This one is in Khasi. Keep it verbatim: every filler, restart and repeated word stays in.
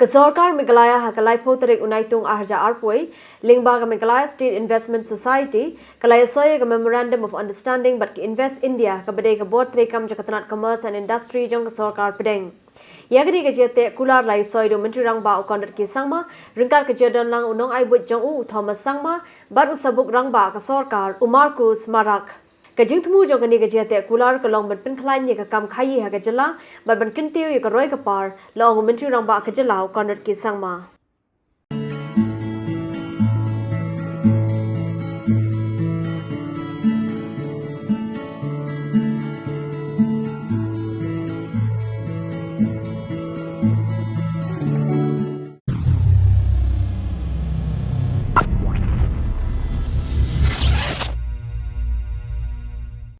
Ka Sorkar Meghalaya ha ka laiphew tarik u Naitung arhajar arphew lyngba ka Meghalaya State Investment Society ka la ïasoi ïa ka Memorandum of Understanding bad ka Invest India kaba dei ka bor treikam jong ka tnad Commerce and Industry jong ka Sorkar Pdeng. Ïa kane ka jingïateh kular la ïasoi da u Myntri Rangbah u Conrad K Sangma ryngkat ka jingdonlang u nongai buit jong u u Thomas Sangma bad u Sabuk Rangbah ka Sorkar u Marcuise Marak. Ka jingthmu jong kane ka jingïateh kular ka long ban pynkhlaiñ ïa ka kam khaïi ha ka jylla bad ban kyntiew ïa ka roi ka par, la ong u Myntri Rangbah ka jylla u Conrad K Sangma.